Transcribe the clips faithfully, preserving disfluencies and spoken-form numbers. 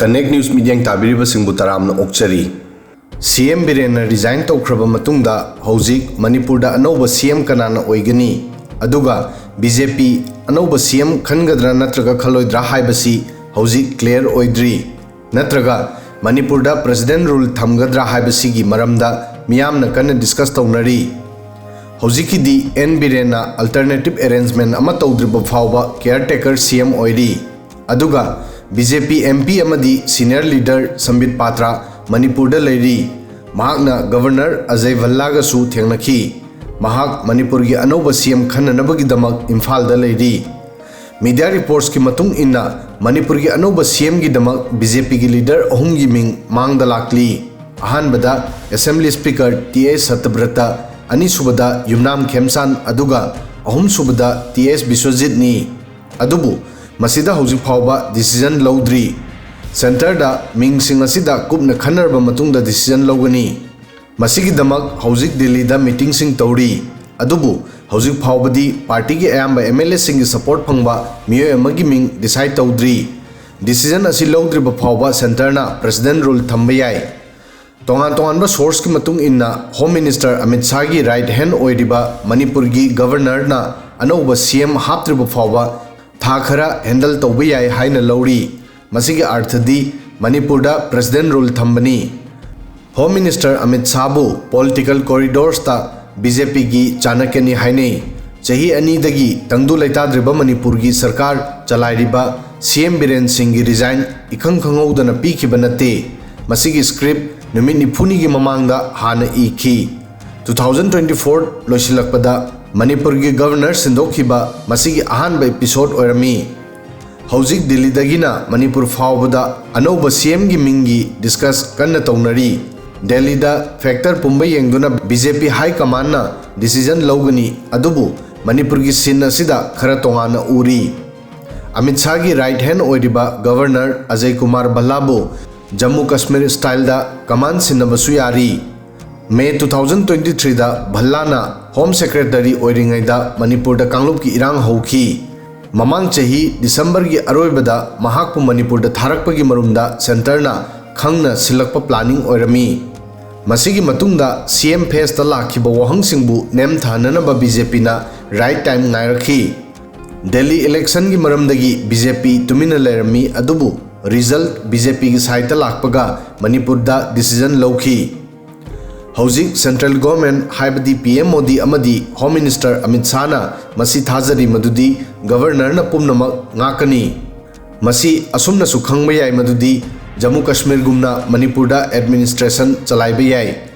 Connect News ꯃꯤꯠꯌꯦꯡ ꯇꯥꯕꯤꯔꯤꯕꯁꯤꯡꯕꯨ ꯇꯔꯥꯝꯅ ꯑꯣꯛꯆꯔꯤ꯫ ꯁꯤ ꯑꯦꯝ ꯕꯤꯔꯦꯟꯅ resign ꯇꯧꯈ꯭ꯔꯕ ꯃꯇꯨꯡꯗ ꯍꯧꯖꯤꯛ ꯃꯅꯤꯄꯨꯔꯗ ꯑꯅꯧꯕ ꯁꯤ ꯑꯦꯝ ꯀꯅꯥꯅ ꯑꯣꯏꯒꯅꯤ? ꯑꯗꯨꯒ ꯕꯤ ꯖꯦ ꯄꯤ ꯑꯅꯧꯕ ꯁꯤ ꯑꯦꯝ ꯈꯟꯒꯗ꯭ꯔꯥ ꯅꯠꯇ꯭ꯔꯒ ꯈꯜꯂꯣꯏꯗ꯭ꯔꯥ ꯍꯥꯏꯕꯁꯤ ꯍꯧꯖꯤꯛ clear ꯑꯣꯏꯗ꯭ꯔꯤ꯫ ꯅꯠꯇ꯭ꯔꯒ ꯃꯅꯤꯄꯨꯔꯗ President Rule ꯊꯝꯒꯗ꯭ꯔꯥ ꯍꯥꯏꯕꯁꯤꯒꯤ ꯃꯔꯝꯗ ꯃꯤꯌꯥꯝꯅ ꯀꯟꯅ discuss ꯇꯧꯅꯔꯤ꯫ ꯍꯧꯖꯤꯛꯀꯤꯗꯤ ꯑꯦꯟ ꯕꯤꯔꯦꯟꯅ alternative arrangement ꯑꯃ ꯇꯧꯗ꯭ꯔꯤꯕ ꯐꯥꯎꯕ caretaker ꯁꯤ ꯑꯦꯝ ꯑꯣꯏꯔꯤ꯫ ꯑꯗꯨꯒ B J P M P ꯑꯃꯗꯤ senior leader ꯁꯝꯕꯤꯠ ꯄꯥꯇ꯭ꯔ ꯃꯅꯤꯄꯨꯔꯗ ꯂꯩꯔꯤ꯫ ꯃꯍꯥꯛꯅ Governor ꯑꯖꯌ ꯚꯜꯂꯥꯒꯁꯨ ꯊꯦꯡꯅꯈꯤ꯫ ꯃꯍꯥꯛ ꯃꯅꯤꯄꯨꯔꯒꯤ ꯑꯅꯧꯕ ꯁꯤ ꯑꯦꯝ ꯈꯟꯅꯅꯕꯒꯤꯗꯃꯛ ꯏꯝꯐꯥꯜꯗ ꯂꯩꯔꯤ꯫ Media reportsꯀꯤ ꯃꯇꯨꯡ ꯏꯟꯅ, ꯃꯅꯤꯄꯨꯔꯒꯤ ꯑꯅꯧꯕ ꯁꯤ ꯑꯦꯝꯒꯤꯗꯃꯛ ꯕꯤ ꯖꯦ ꯄꯤꯒꯤ leader ꯑꯍꯨꯝꯒꯤ ꯃꯤꯡ ꯃꯥꯡꯗ ꯂꯥꯛꯂꯤ꯫ ꯑꯍꯥꯟꯕꯗ Assembly Speaker ꯇꯤ ꯑꯦꯁ ꯁꯇ꯭ꯌꯕ꯭ꯔꯇ, ꯑꯅꯤꯁꯨꯕꯗ ꯌꯨꯝꯅꯥꯝ ꯈꯦꯝꯆꯥꯟ, ꯑꯗꯨꯒ ꯑꯍꯨꯝꯁꯨꯕꯗ ꯇꯤ ꯑꯦꯁ ꯕꯤꯁ꯭ꯋꯖꯤꯠꯅꯤ꯫ ꯑꯗꯨꯕꯨ ꯃꯁꯤꯗ ꯍꯧꯖꯤꯛ ꯐꯥꯎꯕ decision ꯂꯧꯗ꯭ꯔꯤ꯫ Centreꯗ ꯃꯤꯡꯁꯤꯡ ꯑꯁꯤꯗ ꯀꯨꯞꯅ ꯈꯟꯅꯔꯕ ꯃꯇꯨꯡꯗ decision ꯂꯧꯒꯅꯤ꯫ ꯃꯁꯤꯒꯤꯗꯃꯛ ꯍꯧꯖꯤꯛ ꯗꯤꯜꯂꯤꯗ meetingꯁꯤꯡ ꯇꯧꯔꯤ꯫ ꯑꯗꯨꯕꯨ ꯍꯧꯖꯤꯛ ꯐꯥꯎꯕꯗꯤ partyꯒꯤ ꯑꯌꯥꯝꯕ ꯑꯦꯝ ꯑꯦꯜ ꯑꯦꯁꯤꯡꯒꯤ support ꯐꯪꯕ ꯃꯤꯑꯣꯏ ꯑꯃꯒꯤ ꯃꯤꯡ decide ꯇꯧꯗ꯭ꯔꯤ꯫ Decision ꯑꯁꯤ ꯂꯧꯗ꯭ꯔꯤꯕ ꯐꯥꯎꯕ centreꯅ President Rule ꯊꯝꯕ ꯌꯥꯏ꯫ ꯇꯣꯉꯥꯟ ꯇꯣꯉꯥꯟꯕ sourceꯀꯤ ꯃꯇꯨꯡ ꯏꯟꯅ, Home Minister Amit ꯁꯥꯍꯒꯤ right hand ꯑꯣꯏꯔꯤꯕ ꯃꯅꯤꯄꯨꯔꯒꯤ Governorꯅ ꯑꯅꯧꯕ ꯁꯤ ꯑꯦꯝ ꯍꯥꯞꯇ꯭ꯔꯤꯕ ꯐꯥꯎꯕ ꯊꯥ ꯈꯔ handle ꯇꯧꯕ ꯌꯥꯏ ꯍꯥꯏꯅ ꯂꯧꯔꯤ꯫ ꯃꯁꯤꯒꯤ ꯑꯔꯊꯗꯤ ꯃꯅꯤꯄꯨꯔꯗ President Rule ꯊꯝꯕꯅꯤ꯫ Home Minister ꯑꯃꯤꯠ ꯁꯥꯍꯕꯨ political corridorsꯇ ꯕꯤ ꯖꯦ ꯄꯤꯒꯤ ꯆꯥꯅꯀ꯭ꯌꯅꯤ ꯍꯥꯏꯅꯩ꯫ ꯆꯍꯤ ꯑꯅꯤꯗꯒꯤ ꯇꯪꯗꯨ ꯂꯩꯇꯥꯗ꯭ꯔꯤꯕ ꯃꯅꯤꯄꯨꯔꯒꯤ ꯁꯔꯀꯥꯔ ꯆꯂꯥꯏꯔꯤꯕ ꯁꯤ ꯑꯦꯝ ꯕꯤꯔꯦꯟ ꯁꯤꯡꯒꯤ resign ꯏꯈꯪ ꯈꯪꯍꯧꯗꯅ ꯄꯤꯈꯤꯕ ꯅꯠꯇꯦ꯫ ꯃꯁꯤꯒꯤ script ꯅꯨꯃꯤꯠ ꯅꯤꯐꯨꯅꯤꯒꯤ ꯃꯃꯥꯡꯗ ꯍꯥꯟꯅ ꯏꯈꯤ꯫ Two thousand twenty four ꯂꯣꯏꯁꯤꯜꯂꯛꯄꯗ ꯃꯅꯤꯄꯨꯔꯒꯤ Governor ꯁꯤꯟꯗꯣꯛꯈꯤꯕ ꯃꯁꯤꯒꯤ ꯑꯍꯥꯟꯕ episode ꯑꯣꯏꯔꯝꯃꯤ꯫ ꯍꯧꯖꯤꯛ ꯗꯤꯜꯂꯤꯗꯒꯤꯅ ꯃꯅꯤꯄꯨꯔ ꯐꯥꯎꯕꯗ ꯑꯅꯧꯕ ꯁꯤ ꯑꯦꯝꯒꯤ ꯃꯤꯡꯒꯤ discuss ꯀꯟꯅ ꯇꯧꯅꯔꯤ꯫ ꯗꯦꯜꯂꯤꯗ factor ꯄꯨꯝꯕ ꯌꯦꯡꯗꯨꯅ ꯕꯤ ꯖꯦ ꯄꯤ high commandꯅ decision ꯂꯧꯒꯅꯤ, ꯑꯗꯨꯕꯨ ꯃꯅꯤꯄꯨꯔꯒꯤ scene ꯑꯁꯤꯗ ꯈꯔ ꯇꯣꯉꯥꯟꯅ ꯎꯔꯤ꯫ ꯑꯃꯤꯠ ꯁꯥꯍꯒꯤ right hand ꯑꯣꯏꯔꯤꯕ Governor ꯑꯖꯌ ꯀꯨꯃꯥꯔ ꯚꯜꯂꯥꯕꯨ ꯖꯝꯃꯨ ꯀꯥꯁꯃꯤꯔ styleꯗ command ꯁꯤꯟꯅꯕꯁꯨ ꯌꯥꯔꯤ꯫ May two thousand twenty threeꯗ ꯚꯜꯂꯥꯅ Home Secretary ꯑꯣꯏꯔꯤꯉꯩꯗ ꯃꯅꯤꯄꯨꯔꯗ ꯀꯥꯡꯂꯨꯞꯀꯤ ꯏꯔꯥꯡ ꯍꯧꯈꯤ꯫ ꯃꯃꯥꯡ ꯆꯍꯤ ꯗꯤꯁꯦꯝꯕꯔꯒꯤ ꯑꯔꯣꯏꯕꯗ ꯃꯍꯥꯛꯄꯨ ꯃꯅꯤꯄꯨꯔꯗ ꯊꯥꯔꯛꯄꯒꯤ ꯃꯔꯨꯝꯗ ꯁꯦꯟꯇꯔꯅ ꯈꯪꯅ ꯁꯤꯜꯂꯛꯄ ꯄ꯭ꯂꯥꯅꯤꯡ ꯑꯣꯏꯔꯝꯃꯤ꯫ ꯃꯁꯤꯒꯤ ꯃꯇꯨꯡꯗ ꯁꯤ ꯑꯦꯝ ꯐꯦꯁꯇ ꯂꯥꯛꯈꯤꯕ ꯋꯥꯍꯪꯁꯤꯡꯕꯨ ꯅꯦꯝꯊꯍꯟꯅꯅꯕ ꯕꯤ ꯖꯦ ꯄꯤꯅ ꯔꯥꯏꯠ ꯇꯥꯏꯝ ꯉꯥꯏꯔꯛꯈꯤ꯫ ꯗꯦꯜꯂꯤ ꯏꯂꯦꯛꯁꯟꯒꯤ ꯃꯔꯝꯗꯒꯤ ꯕꯤ ꯖꯦ ꯄꯤ ꯇꯨꯃꯤꯟꯅ ꯂꯩꯔꯝꯃꯤ, ꯑꯗꯨꯕꯨ ꯔꯤꯖꯜꯠ ꯕꯤ ꯖꯦ ꯄꯤꯒꯤ ꯁꯥꯏꯠꯇ ꯂꯥꯛꯄꯒ ꯃꯅꯤꯄꯨꯔꯗ ꯗꯤꯁꯤꯖꯟ ꯂꯧꯈꯤ꯫ ꯍꯧꯖꯤꯛ ꯁꯦꯟꯇ꯭ꯔꯦꯜ ꯒꯣꯔꯃꯦꯟ, ꯍꯥꯏꯕꯗꯤ ꯄꯤ ꯑꯦꯝ ꯃꯣꯗꯤ ꯑꯃꯗꯤ ꯍꯣꯝ ꯃꯤꯅꯤꯁꯇꯔ ꯑꯃꯤꯠ ꯁꯥꯍꯅ ꯃꯁꯤ ꯊꯥꯖꯔꯤ ꯃꯗꯨꯗꯤ ꯒꯕꯔꯅꯔꯅ ꯄꯨꯝꯅꯃꯛ ꯉꯥꯛꯀꯅꯤ꯫ ꯃꯁꯤ ꯑꯁꯨꯝꯅꯁꯨ ꯈꯪꯕ ꯌꯥꯏ ꯃꯗꯨꯗꯤ ꯖꯝꯃꯨ ꯀꯥꯁꯃꯤꯔꯒꯨꯝꯅ ꯃꯅꯤꯄꯨꯔꯗ ꯑꯦꯗꯃꯤꯅꯤꯁꯇ꯭ꯔꯦꯁꯟ ꯆꯂꯥꯏꯕ ꯌꯥꯏ,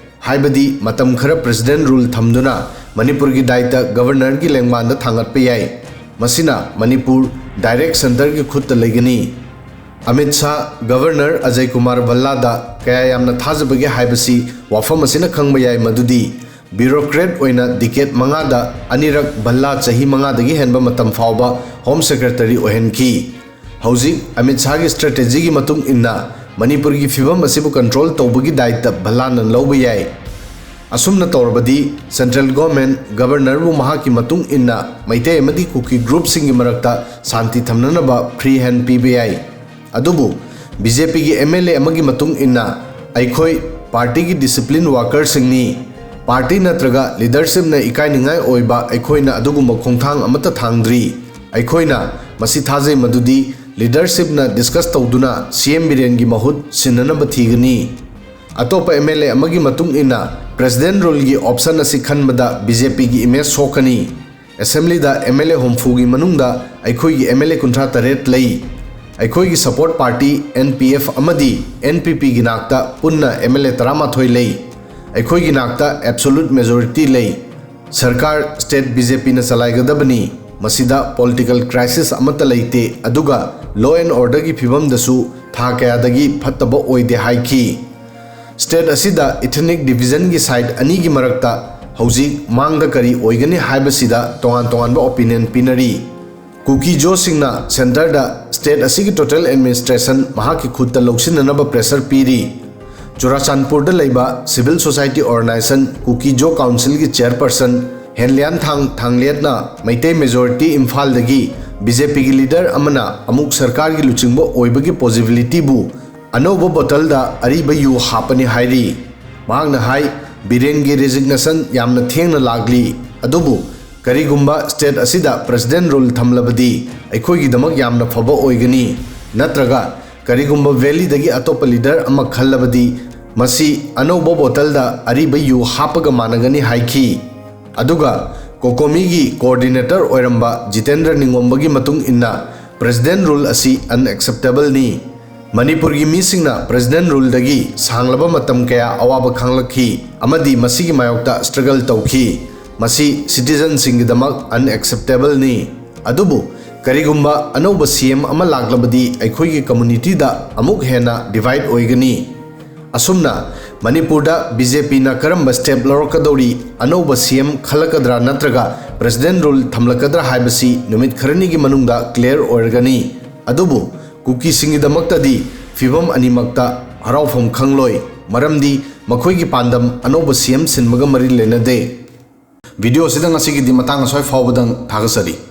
ꯍꯥꯏꯕꯗꯤ ꯃꯇꯝ ꯈꯔ ꯄ꯭ꯔꯦꯁꯤꯗꯦꯟ ꯔꯨꯜ ꯊꯝꯗꯨꯅ ꯃꯅꯤꯄꯨꯔꯒꯤ ꯗꯥꯏꯇ ꯒꯕꯔꯅꯔꯒꯤ ꯂꯦꯡꯕꯥꯟꯗ ꯊꯥꯡꯒꯠꯄ ꯌꯥꯏ꯫ ꯃꯁꯤꯅ ꯃꯅꯤꯄꯨꯔ ꯗꯥꯏꯔꯦꯛ ꯁꯦꯟꯇꯔꯒꯤ ꯈꯨꯠꯇ ꯂꯩꯒꯅꯤ꯫ ꯑꯃꯤꯠ ꯁꯥꯍ, ꯒꯕꯔꯅꯔ ꯑꯖꯌ ꯀꯨꯃꯥꯔ ꯚꯜꯂꯥꯗ ꯀꯌꯥ ꯌꯥꯝꯅ ꯊꯥꯖꯕꯒꯦ ꯍꯥꯏꯕꯁꯤ ꯋꯥꯐꯝ ꯑꯁꯤꯅ ꯈꯪꯕ ꯌꯥꯏ ꯃꯗꯨꯗꯤ ꯕ꯭ꯌꯨꯔꯣꯀ꯭ꯔꯦꯠ ꯑꯣꯏꯅ ꯗꯤꯀꯦꯠ ꯃꯉꯥꯗ ꯑꯅꯤꯔꯛ ꯚꯜꯂꯥ ꯆꯍꯤ ꯃꯉꯥꯗꯒꯤ ꯍꯦꯟꯕ ꯃꯇꯝ ꯐꯥꯎꯕ ꯍꯣꯝ ꯁꯦꯀ꯭ꯔꯦꯇꯔꯤ ꯑꯣꯏꯍꯟꯈꯤ꯫ ꯍꯧꯖꯤꯛ ꯑꯃꯤꯠ ꯁꯥꯍꯒꯤ ꯁ꯭ꯇ꯭ꯔꯦꯇꯦꯖꯤꯒꯤ ꯃꯇꯨꯡ ꯏꯟꯅ ꯃꯅꯤꯄꯨꯔꯒꯤ ꯐꯤꯕꯝ ꯑꯁꯤꯕꯨ ꯀꯟꯇ꯭ꯔꯣꯜ ꯇꯧꯕꯒꯤ ꯗꯥꯏꯇ ꯚꯜꯂꯥꯅ ꯂꯧꯕ ꯌꯥꯏ꯫ ꯑꯁꯨꯝꯅ ꯇꯧꯔꯕꯗꯤ ꯁꯦꯟꯇ꯭ꯔꯦꯜ ꯒꯣꯔꯃꯦꯟ ꯒꯕꯔꯅꯔꯕꯨ ꯃꯍꯥꯛꯀꯤ ꯃꯇꯨꯡ ꯏꯟꯅ ꯃꯩꯇꯩ ꯑꯃꯗꯤ ꯀꯨꯀꯤ ꯒ꯭ꯔꯨꯞꯁꯤꯡꯒꯤ ꯃꯔꯛꯇ ꯁꯥꯟꯇꯤ ꯊꯝꯅꯅꯕ ꯐ꯭ꯔꯤ ꯍꯦꯟ ꯄꯤꯕ ꯌꯥꯏ꯫ ꯑꯗꯨꯕꯨ ꯕꯤ ꯖꯦ ꯄꯤꯒꯤ ꯑꯦꯝ ꯑꯦꯜ ꯑꯦ ꯑꯃꯒꯤ ꯃꯇꯨꯡ ꯏꯟꯅ, ꯑꯩꯈꯣꯏ ꯄꯥꯔꯇꯤꯒꯤ ꯗꯤꯁꯤꯄ꯭ꯂꯤꯟ ꯋꯥꯔꯀꯔꯁꯤꯡꯅꯤ꯫ ꯄꯥꯔꯇꯤ ꯅꯠꯇ꯭ꯔꯒ ꯂꯤꯗꯔꯁꯤꯞꯅ ꯏꯀꯥꯏꯅꯤꯡꯉꯥꯏ ꯑꯣꯏꯕ ꯑꯩꯈꯣꯏꯅ ꯑꯗꯨꯒꯨꯝꯕ ꯈꯣꯡꯊꯥꯡ ꯑꯃꯠꯇ ꯊꯥꯡꯗ꯭ꯔꯤ꯫ ꯑꯩꯈꯣꯏꯅ ꯃꯁꯤ ꯊꯥꯖꯩ ꯃꯗꯨꯗꯤ ꯂꯤꯗꯔꯁꯤꯞꯅ ꯗꯤꯁꯀꯁ ꯇꯧꯗꯨꯅ ꯁꯤ ꯑꯦꯝ ꯕꯤꯔꯦꯟꯒꯤ ꯃꯍꯨꯠ ꯁꯤꯟꯅꯅꯕ ꯊꯤꯒꯅꯤ꯫ ꯑꯇꯣꯞꯄ ꯑꯦꯝ ꯑꯦꯜ ꯑꯦ ꯑꯃꯒꯤ ꯃꯇꯨꯡ ꯏꯟꯅ ꯄ꯭ꯔꯦꯁꯤꯗꯦꯟ ꯔꯨꯜꯒꯤ ꯑꯣꯞꯁꯟ ꯑꯁꯤ ꯈꯟꯕꯗ ꯕꯤ ꯖꯦ ꯄꯤꯒꯤ ꯏꯃꯦꯖ ꯁꯣꯛꯀꯅꯤ꯫ ꯑꯦꯁꯦꯝꯕ꯭ꯂꯤꯗ ꯑꯦꯝ ꯑꯦꯜ ꯑꯦ ꯍꯨꯝꯐꯨꯒꯤ ꯃꯅꯨꯡꯗ ꯑꯩꯈꯣꯏꯒꯤ ꯑꯦꯝ ꯑꯦꯜ ꯑꯦ ꯀꯨꯟꯊ꯭ꯔꯥ ꯇꯔꯦꯠ ꯂꯩ꯫ ꯑꯩꯈꯣꯏꯒꯤ support party N P F ꯑꯃꯗꯤ ꯑꯦꯟ ꯄꯤ ꯄꯤꯒꯤ ꯅꯥꯛꯇ ꯄꯨꯟꯅ ꯑꯦꯝ ꯑꯦꯜ ꯑꯦ ꯇꯔꯥꯃꯥꯊꯣꯏ ꯂꯩ꯫ ꯑꯩꯈꯣꯏꯒꯤ ꯅꯥꯛꯇ ꯑꯦꯕꯁꯣꯂꯨꯠ ꯃꯦꯖꯣꯔꯤꯇꯤ ꯂꯩ꯫ ꯁꯔꯀꯥꯔ ꯁ꯭ꯇꯦꯠ ꯕꯤ ꯖꯦ ꯄꯤꯅ ꯆꯂꯥꯏꯒꯗꯕꯅꯤ꯫ ꯃꯁꯤꯗ ꯄꯣꯂꯤꯇꯤꯀꯦꯜ ꯀ꯭ꯔꯥꯏꯁꯤꯁ ꯑꯃꯠꯇ ꯂꯩꯇꯦ, ꯑꯗꯨꯒ ꯂꯣ ꯑꯦꯟ ꯑꯣꯔꯗꯔꯒꯤ ꯐꯤꯕꯝꯗꯁꯨ ꯊꯥ ꯀꯌꯥꯗꯒꯤ ꯐꯠꯇꯕ ꯑꯣꯏꯗꯦ ꯍꯥꯏꯈꯤ꯫ ꯁ꯭ꯇꯦꯠ ꯑꯁꯤꯗ ꯏꯊꯅꯤꯛ ꯗꯤꯚꯤꯖꯟꯒꯤ ꯁꯥꯏꯠ ꯑꯅꯤꯒꯤ ꯃꯔꯛꯇ ꯍꯧꯖꯤꯛ ꯃꯥꯡꯗ ꯀꯔꯤ ꯑꯣꯏꯒꯅꯤ ꯍꯥꯏꯕꯁꯤꯗ ꯇꯣꯉꯥꯟ ꯇꯣꯉꯥꯟꯕ ꯑꯣꯄꯤꯅꯤꯌꯟ ꯄꯤꯅꯔꯤ꯫ ꯀꯨꯀꯤ ꯖꯣꯁꯤꯡꯅ ꯁꯦꯟꯇꯔꯗ ꯁ꯭ꯇꯦꯠ ꯑꯁꯤꯒꯤ ꯇꯣꯇꯦꯜ ꯑꯦꯗꯃꯤꯅꯤꯁꯇ꯭ꯔꯦꯁꯟ ꯃꯍꯥꯛꯀꯤ ꯈꯨꯠꯇ ꯂꯧꯁꯤꯟꯅꯅꯕ ꯄ꯭ꯔꯦꯁꯔ ꯄꯤꯔꯤ꯫ ꯆꯨꯔꯥꯆꯥꯟꯄꯨꯔꯗ ꯂꯩꯕ ꯁꯤꯚꯤꯜ ꯁꯣꯁꯥꯏꯇꯤ ꯑꯣꯔꯒꯅꯥꯏꯖꯦꯁꯟ ꯀꯨꯀꯤ ꯖꯣ ꯀꯥꯎꯟꯁꯤꯜꯒꯤ ꯆꯦꯌꯔꯄꯔꯁꯟ ꯍꯦꯟꯂꯤꯌꯥꯟꯊꯥꯡ ꯊꯥꯡꯂꯦꯠꯅ ꯃꯩꯇꯩ ꯃꯦꯖꯣꯔꯤꯇꯤ ꯏꯝꯐꯥꯜꯗꯒꯤ ꯕꯤ ꯖꯦ ꯄꯤꯒꯤ ꯂꯤꯗꯔ ꯑꯃꯅ ꯑꯃꯨꯛ ꯁꯔꯀꯥꯔꯒꯤ ꯂꯨꯆꯤꯡꯕ ꯑꯣꯏꯕꯒꯤ ꯄꯣꯖꯤꯕꯤꯂꯤꯇꯤꯕꯨ ꯑꯅꯧꯕ ꯕꯣꯇꯜꯗ ꯑꯔꯤꯕ ꯌꯨ ꯍꯥꯞꯄꯅꯤ ꯍꯥꯏꯔꯤ꯫ ꯃꯍꯥꯛꯅ ꯍꯥꯏ, ꯕꯤꯔꯦꯟꯒꯤ ꯔꯤꯖꯤꯒꯅꯦꯁꯟ ꯌꯥꯝꯅ ꯊꯦꯡꯅ ꯂꯥꯛꯂꯤ, ꯑꯗꯨꯕꯨ ꯀꯔꯤꯒꯨꯝꯕ ꯁ꯭ꯇꯦꯠ ꯑꯁꯤꯗ ꯄ꯭ꯔꯦꯁꯤꯗꯦꯟ ꯔꯨꯜ ꯊꯝꯂꯕꯗꯤ ꯑꯩꯈꯣꯏꯒꯤꯗꯃꯛ ꯌꯥꯝꯅ ꯐꯕ ꯑꯣꯏꯒꯅꯤ, ꯅꯠꯇ꯭ꯔꯒ ꯀꯔꯤꯒꯨꯝꯕ ꯚꯦꯂꯤꯗꯒꯤ ꯑꯇꯣꯞꯄ ꯂꯤꯗꯔ ꯑꯃ ꯈꯜꯂꯕꯗꯤ ꯃꯁꯤ ꯑꯅꯧꯕ ꯕꯣꯇꯜꯗ ꯑꯔꯤꯕ ꯌꯨ ꯍꯥꯞꯄꯒ ꯃꯥꯟꯅꯒꯅꯤ ꯍꯥꯏꯈꯤ꯫ ꯑꯗꯨꯒ ꯀꯣꯀꯣꯃꯤꯒꯤ ꯀꯣꯑꯣꯔꯗꯤꯅꯦꯇꯔ ꯑꯣꯏꯔꯝꯕ ꯖꯤꯇꯦꯟꯗ꯭ꯔ ꯅꯤꯡꯉꯣꯝꯕꯒꯤ ꯃꯇꯨꯡ ꯏꯟꯅ ꯄ꯭ꯔꯦꯁꯤꯗꯦꯟ ꯔꯨꯜ ꯑꯁꯤ ꯑꯟꯑꯦꯛꯁꯦꯞꯇꯦꯕꯜꯅꯤ꯫ ꯃꯅꯤꯄꯨꯔꯒꯤ ꯃꯤꯁꯤꯡꯅ ꯄ꯭ꯔꯦꯁꯤꯗꯦꯟ ꯔꯨꯜꯗꯒꯤ ꯁꯥꯡꯂꯕ ꯃꯇꯝ ꯀꯌꯥ ꯑꯋꯥꯕ ꯈꯥꯡꯂꯛꯈꯤ ꯑꯃꯗꯤ ꯃꯁꯤꯒꯤ ꯃꯥꯌꯣꯛꯇ ꯁ꯭ꯇ꯭ꯔꯒꯜ ꯇꯧꯈꯤ꯫ ꯃꯁꯤ ꯁꯤꯇꯤꯖꯟꯁꯤꯡꯒꯤꯗꯃꯛ ꯑꯟꯑꯦꯛꯁꯦꯞꯇꯦꯕꯜꯅꯤ꯫ ꯑꯗꯨꯕꯨ ꯀꯔꯤꯒꯨꯝꯕ ꯑꯅꯧꯕ ꯁꯤ ꯑꯦꯝ ꯑꯃ ꯂꯥꯛꯂꯕꯗꯤ ꯑꯩꯈꯣꯏꯒꯤ ꯀꯝꯃꯨꯅꯤꯇꯤꯗ ꯑꯃꯨꯛ ꯍꯦꯟꯅ ꯗꯤꯚꯥꯏꯗ ꯑꯣꯏꯒꯅꯤ꯫ ꯑꯁꯨꯝꯅ ꯃꯅꯤꯄꯨꯔꯗ ꯕꯤ ꯖꯦ ꯄꯤꯅ ꯀꯔꯝꯕ ꯁ꯭ꯇꯦꯞ ꯂꯧꯔꯛꯀꯗꯧꯔꯤ, ꯑꯅꯧꯕ ꯁꯤ ꯑꯦꯝ ꯈꯜꯂꯛꯀꯗ꯭ꯔꯥ ꯅꯠꯇ꯭ꯔꯒ ꯄ꯭ꯔꯦꯁꯤꯗꯦꯟ ꯔꯨꯜ ꯊꯝꯂꯛꯀꯗ꯭ꯔꯥ ꯍꯥꯏꯕꯁꯤ ꯅꯨꯃꯤꯠ ꯈꯔꯅꯤꯒꯤ ꯃꯅꯨꯡꯗ ꯀ꯭ꯂꯤꯌꯔ ꯑꯣꯏꯔꯒꯅꯤ꯫ ꯑꯗꯨꯕꯨ ꯀꯨꯀꯤꯁꯤꯡꯒꯤꯗꯃꯛꯇꯗꯤ ꯐꯤꯚꯝ ꯑꯅꯤꯃꯛꯇ ꯍꯔꯥꯎꯐꯝ ꯈꯪꯂꯣꯏ, ꯃꯔꯝꯗꯤ ꯃꯈꯣꯏꯒꯤ ꯄꯥꯟꯗꯝ ꯑꯅꯧꯕ ꯁꯤ ꯑꯦꯝ ꯁꯤꯟꯕꯒ ꯃꯔꯤ ꯂꯩꯅꯗꯦ꯫ ꯚꯤꯗꯤꯑꯣꯁꯤꯗ ꯉꯁꯤꯒꯤꯗꯤ ꯃꯇꯥꯡ ꯑꯁ꯭ꯋꯥꯏ ꯐꯥꯎꯕꯗꯪ ꯊꯥꯒꯠꯆꯔꯤ꯫